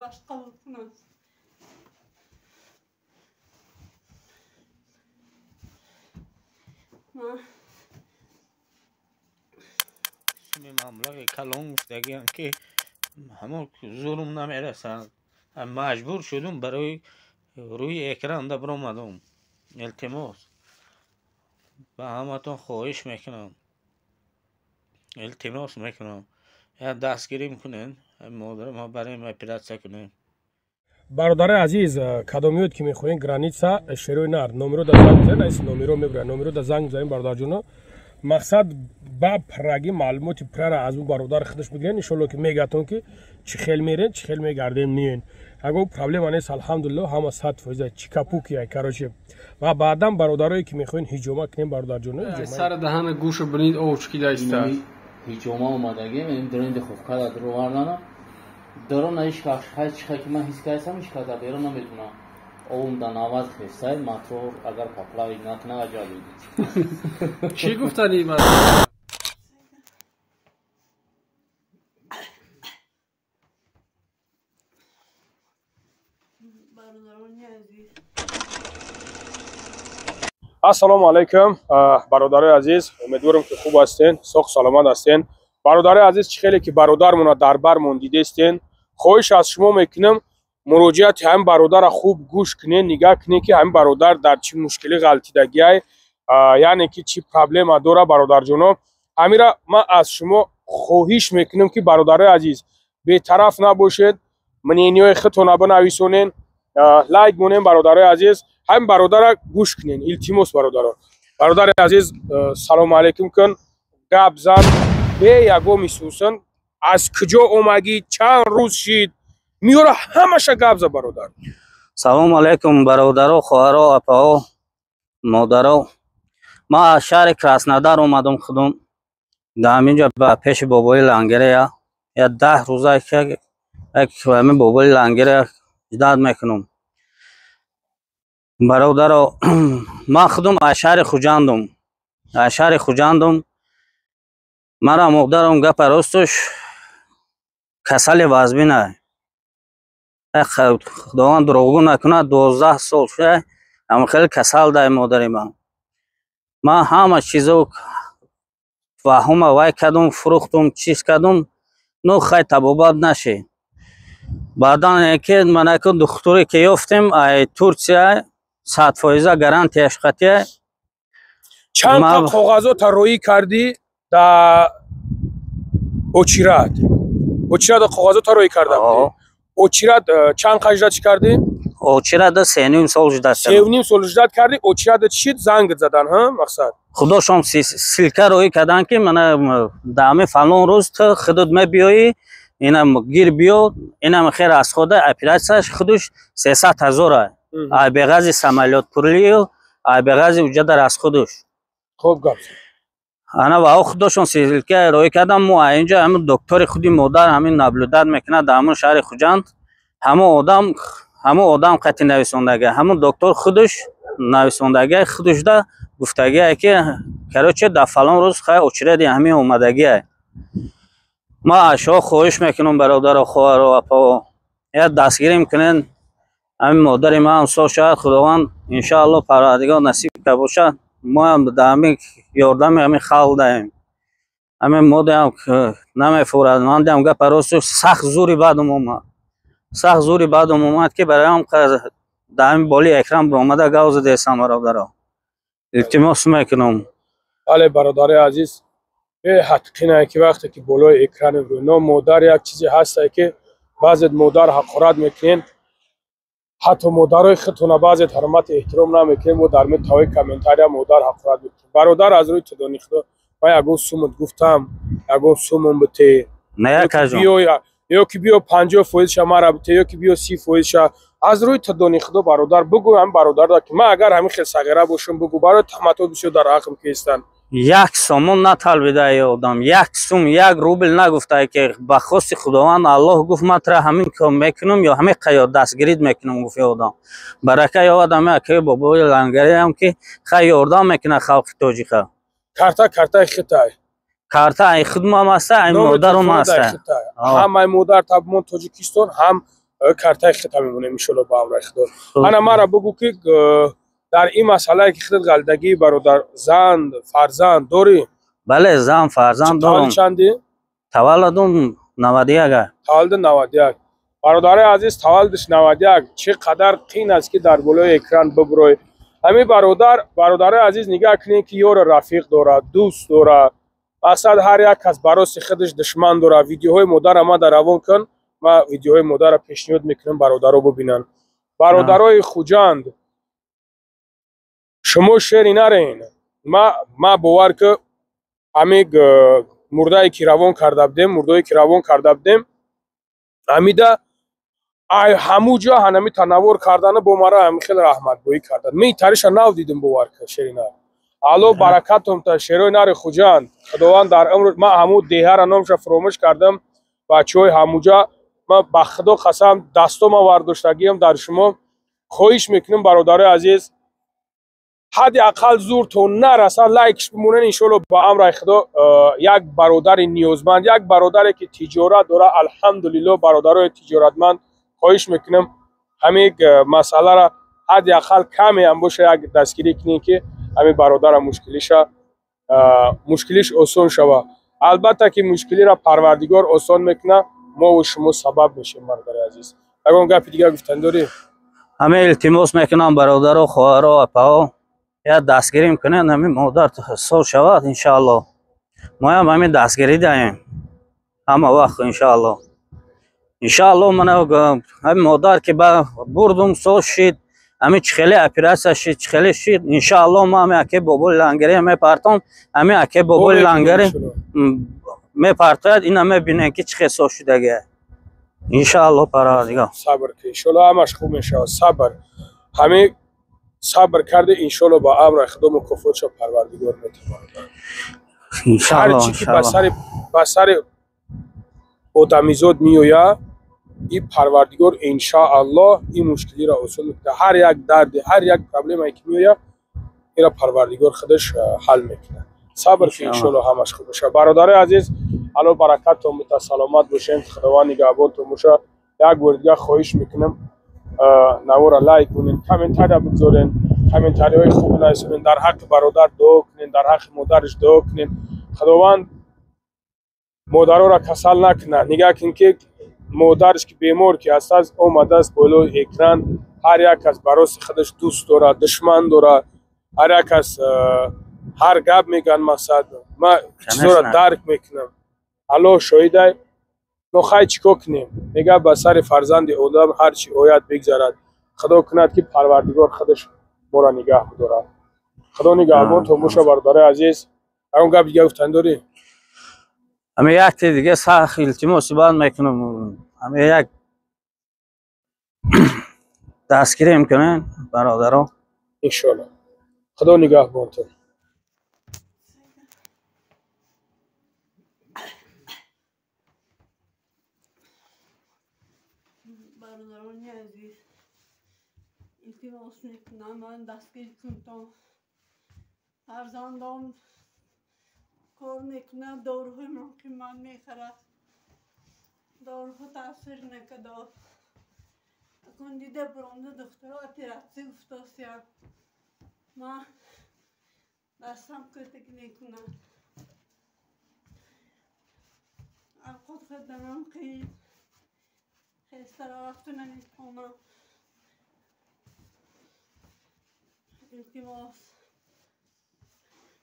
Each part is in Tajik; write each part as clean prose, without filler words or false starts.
Худаш қабул кунад. Маблағи калон гуфтагиам, ки ҳамон зурум намерасад. Маҷбур шудум, барои рӯи экранда биромадум. Илтимос, ба ҳаматон хоҳиш мекунам, илтимос мекунам, як дастгирӣ кунед, модарам барои оператсия кунем. Бародари азиз, кадомиёт ки мехоҳем граница шерои нар, номеро да занг бизанед, айс номеро мебурад, номеро да занг бизанед, бародарҷоно. Мақсад ба праги маълумоти прара аз ӯ бародар худаш бигирен. Иншолло ки мегатон ки чӣ хел мерен, чӣ хел мегардем, миёен. Ягон проблема нест, алҳамдулилло, ҳама 100% чикапуки. Короче, ва баъдан бародарое ки мехоҳен ҳиҷома кунем, бародарҷоно. Сара даҳана гӯшу бинид, овчки даиста. Ҳиҷома омадагим, ин дренди хуфкара дуровардана. Дорона иш чиха ки ман ҳис кардам, иш карда берун наметунам. Овум да 90 хесай, матор агар поплавить накуна, аҷаб. Чӣ гуфтани ман? Бародарони азиз. Ассалому алайкум, бародарои азиз, умедворам ки хуб ҳастен, соғ саломат ҳастен. Бародарои азиз, чӣ хеле ки бародармона дар бармон дидестен, хоҳиш аз шумо мекунам, муроҷиати ҳамин бародарро хуб гӯш кунед, нигаҳ кунед, ки ҳамин бародар дар чӣ мушкилӣ ғалтидагиай, яъне ки чӣ проблема дора. Бародарҷоно, ҳамира ман аз шумо хоҳиш мекунам, ки бародарои азиз, бетараф набошед, мнениҳои худтона бинависонен, лайк монем. Бародарои азиз, ҳамин бародарро гӯш кунед, илтимос, бародаро. Бародари азиз, салому алайкум кун, гап зан бе ягон мисусан, аз куҷо омагӣ, чанд рӯз шид, миёра, ҳамаша гап за, бародар. Салому алайкум, бародаро, хоҳаро, апао, модаро. Ман аз шаҳри Краснодар омадам худум. Дар ҳаминҷо ба пеши бобои Лангерея я 10 рӯза ҳамин бобои Лангерея ждать мекунам. Бародаро, ман худум аз шаҳри Хуҷандум, аз шаҳри Хуҷандум. Мара модарам, гапа ростуш, касали вазбина. Худованд дурӯғгӯ накунад, 12 сол шуда ҳам хеле касал дай модари ман. Ман ҳама чизо ваҳума вай кардум, фурӯхтум, чиз кардум, ну хай, табобат нашид. Баъдан ки манаку духтуре ки ёфтем ай Турсия, 100% гарантияш қатия. Чанд та коғазо тарроҳӣ кардӣ да очират? Очират коғазо тарроҳӣ карда будӣ? Очират чанд қа ждать кардӣ? Очирада 3,5 сол ждать. 3,5 сол ждать кардӣ. Очирада чӣ шид, зангт задан, ҳа, мақсад? Худошон ссылка роҳӣ кардан, ки мана даҳами фалон рӯз ту худут мебиёӣ, инам гир биё, инам хер расхода оператсияш худуш 300 000, ай беғази самолёт пулию, ай беғази уҷада расходуш. Хуб, гап. Ана ва худошон ссылка роҳӣ кардан. Мо инҷа ҳамин доктори худи модар ҳамин наблюдать мекунад дар ҳамон шаҳри Хуҷанд. Ҳамон одам қати нависондага, ҳамон доктор худуш нависондага, худушда гуфтагие, ки короче, дар фалон рӯз хай очереди ҳамин омадагие. Ман аз шумо хоҳиш мекунам, бародаро, хоҳаро, апао, як дастгирим кунед, ҳамин модари ман сол шояд Худованд, иншоалло, Парвардигор насиб карда бошад, моам дар ҳамин ёрдами ҳамин халқ даем. Ҳамин модарам намефурад. Ман диам, гапа росту, сахт зури бадум омад, сахт зури бадум омад, ки бароям дар ҳамин боли экран баромада гав задесам. Бародаро, илтимос мекунам. Бале, бародари азиз, беҳад қинае, ки вақте ки болои экрани но модар як чизе ҳастае, ки баъзет модар ҳақорат мекунен, ҳатто модарои худтона баъзет ҳурмати эҳтиром намекунем. Мо дар метавои комментария модар ҳақорат мекунем. Бародар, аз рӯи тудони худо, ман ягон сумут гуфтам, ягон сумум бите? Ё ки биё 50%-ша мара бите, ё ки биё 30%-ша. Аз рӯи тудони худо, бародар, бугӯ ҳамин бародарда, ки ман агар ҳамин хел сағира бошам, бугӯ, барои таҳматҳо бисёр дар ҳаққам кестанд. Як сомон наталбида одам, як сум, як рубл нагуфта, ки ба хости Худованд, Аллоҳ гуфт, ман тра ҳамин кор мекунам ё ҳамин қаё дастгирид мекунам, гуфт одам. Барака ёвад ҳами акаи бобои Лангариам, ки хай ёрдам мекунад халқи тоҷика. Карта картаи хитай? Карта ай худмам аста, ай модарум аста. Ҳам ай модар табмон Тоҷикистон, ҳам Картаи хита мемонем иншолло ба амраи Худо. Ана мара бугӯ ки дар ин масъалае ки худат ғалдагӣ бародар, зан фарзанд дорӣ? Бале, зан фарзанд дорам. Таваллуд чанди? Таваллудум 91. Таваллуд 91. Бародари азиз, таваллудаш 91. Чӣ қадар қин аст ки дар болои экран бибурой. Ҳамин бародар, бародари азиз, нигаҳ кунед ки ёро рафиқ дорад, дӯст дорад. Асад ҳар як кас бароси худаш душман дорад. Видеоҳои модарам ма дар равон кун, ма видеоҳои модарро пешниҳод мекунам бародаро бибинанд. Бародарои Хуҷанд, шумо шери нарен. Ма бовар ки ҳамин мурдае ки равон карда будем, мурдое ки равон карда будем, ҳамида ай ҳамуҷо ҳанами танаввур кардана бо мара ҳами хеле раҳматгӯӣ кардан. Ми тариша нав дидим, бовар ки шери нар. Алло баракатум та шерои нари Хуҷанд. Худованд дар умр ма ҳаму деҳара номша фуромӯш кардам. Бачаҳои ҳамуҷа ма ба Худо қасам дастома вардоштагиам дар шумо. Хоҳиш мекунам бародарои азиз, ҳадди ақал зуртон нарасад, лайкш бимонен иншоалло ба амраи Худо. Як бародари ниёзманд, як бародаре ки тиҷорат дорад, алҳамдулилло бародарои тиҷоратманд, хоҳиш мекунам ҳамин масъаларо ҳадди ақал каме ҳам боша як дастгирӣ кунем ки ҳамин бародара мушкилиш осон шавад. Албатта ки мушкилиро Парвардигор осон мекунад, мову шумо сабаб мешем, бародари азиз. Ягон гапи дигар гуфтан дорӣ? Ҳамин илтимос мекунам бародаро, хоҳаро, апао, як дастгирим кунед, ҳамин модар соз шавад иншаалло. Моям ҳамин дастгирӣ даем ҳама вақт иншаалло. Иншаалло мана ҳамин модар ки бурдум соз шид, ҳамин чӣ хеле оператсия шид, чӣ хеле шид, иншаалло ма ҳамин аке бобои лангари мепартом, ҳамин аке бобои лангари мепартояд, ина мебинем ки чӣ хел соз шудагия. Иншаалло Парвардигор. Сабр ки иншоалло ҳамаш хуб мешавад. Сабр. Ҳамин сабр карде иншоалло ба амри Худо мукофотшо Парвардигор метавонад. Иншаалло. Ҳар чӣ ки ба сари одамизод меояд, и Парвардигор иншааллоҳ ин мушкилиро осон мекунад. Ҳар як дарде, ҳар як проблемае ки меояд, инро Парвардигор худаш ҳал мекунад. Сабр ки иншоалло ҳамаш хуб мешавад. Бародарои азиз, Алло баракаттон бита, саломат бошед, Худованд нигаҳбонтон бошад. Як бори дигар хоҳиш мекунам навора лайк кунед, комментария бигзоред, комментариҳои хуб нависонед, дар ҳаққи бародар дуо кунед, дар ҳаққи модараш дуо кунед. Худованд модароро касал накунад. Нигаҳ кунед ки модараш ки бемор ки ҳастааст, омадааст болои экран. Ҳар як кас бароси худаш дӯст дорад, душман дорад, ҳар як кас ҳар гап мегӯянд. Мақсад ман чизоро дарк мекунам. Аллоҳ шоҳидай, но хай чӣ кор кунем? Мегӯяд ба сари фарзанди одам ҳар чӣ ояд бигзарад. Худо кунад ки Парвардигор худаш моро нигаҳ бидорад. Худо нигаҳбонтон бошад, бародарои азиз. Ягон гапи дигар гуфтан дорӣ? Ҳамин якте дига сахт илтимоси банд мекунам, ҳамин як дастгирим кунед бародаро. Иншоалло. Худо нигаҳбонтон. Бародарони азиз, илтимос мекунам ман дастгирӣ кунтон. Фарзандом кор мекунад, доруҳои ман қимат мехарад, доруҳо таъсир накардод. Акун дида буромда духтаро оператсия гуфтосиям, ман дастам кӯтагӣ мекунад, авқот хӯрданам қиин, хестара рафту наметавонам. Илтимос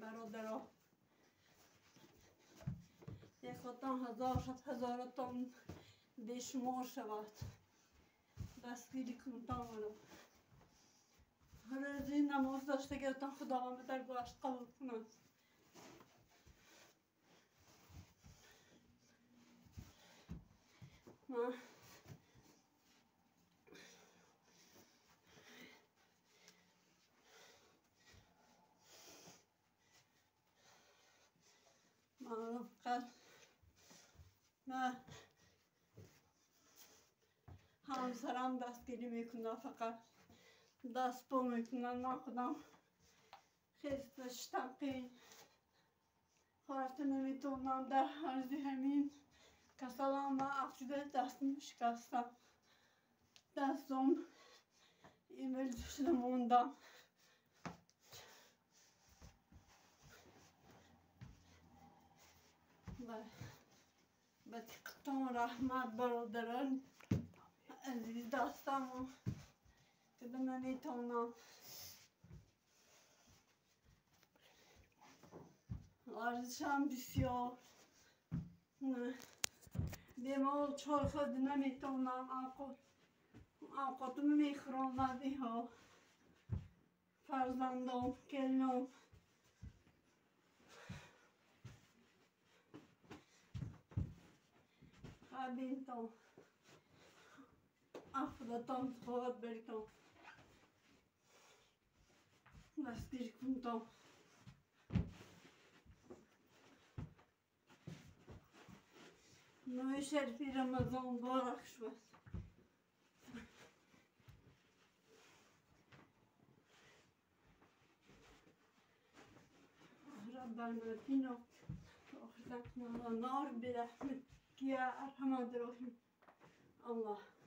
бародаро, якотон ҳазор шад, ҳазоротон бешумор шавад. Дастгирӣ кунтон маро. Рӯзи намоз доштагиатон Худованд ба даргоҳаш қабул кунад. Ман маро фақат ҳамсарам дастгирӣ мекунад, фақат дастпо мекунад. Ман худам хеста шиштам қиин, хорафта наметавонам. Дар ҳарзи ҳамин касалам ман афтида дастам шикастам. Дастом имел шуда мондам. Ба тиқтон раҳмат, бародарон азиз, дастаму када наметавонам. Арзишам бисёр. Бемор чой хӯрда наметавонам, авқотумро мехӯронад иҳо. Фарзандом, келином. Бинтон. Худотон хоҳад баритон. Дастгирӣ кунтон. Моҳи шарифи Рамазон муборак шуд. ربنا آتنا وأخرجنا من النار برحمتك يا أرحم الراحمين. الله.